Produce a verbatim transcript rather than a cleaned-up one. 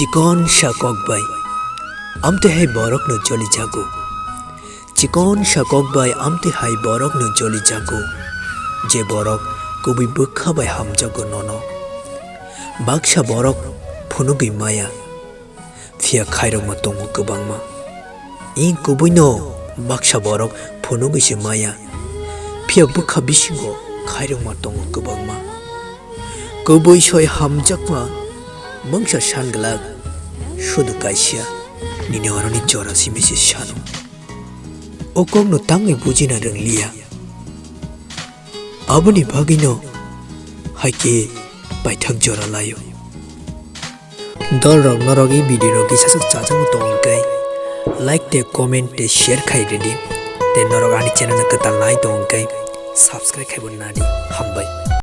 Chikon sa kok bai amtwi hai borokno joli jago. Chikon sa kok bai amtwi hai borokno joli jago, je borok kubui bwkha bai hamjago nono. Baksa borok phunugwi maya, phiya khairokma tongo kwbangma. Ing kubuino baksa borok phunugwi se maya, phiya bwkha bisingo khairokma tongo kwbangma. Kubui soi hamjakma mungsa san glak, sudu kaisa nini oroni jora simi se sano. O kokno tangwi bujina rwngliya. Aboni bagwino hai khe paithak jora laio. Dol rok norok e video no kisa swk chajak tong hwnkhe like tei comment tei share khai rwdi. Tei norok ani channel no kwtal nai tong hwnkhe subscribe khai bo nadi. Hambai.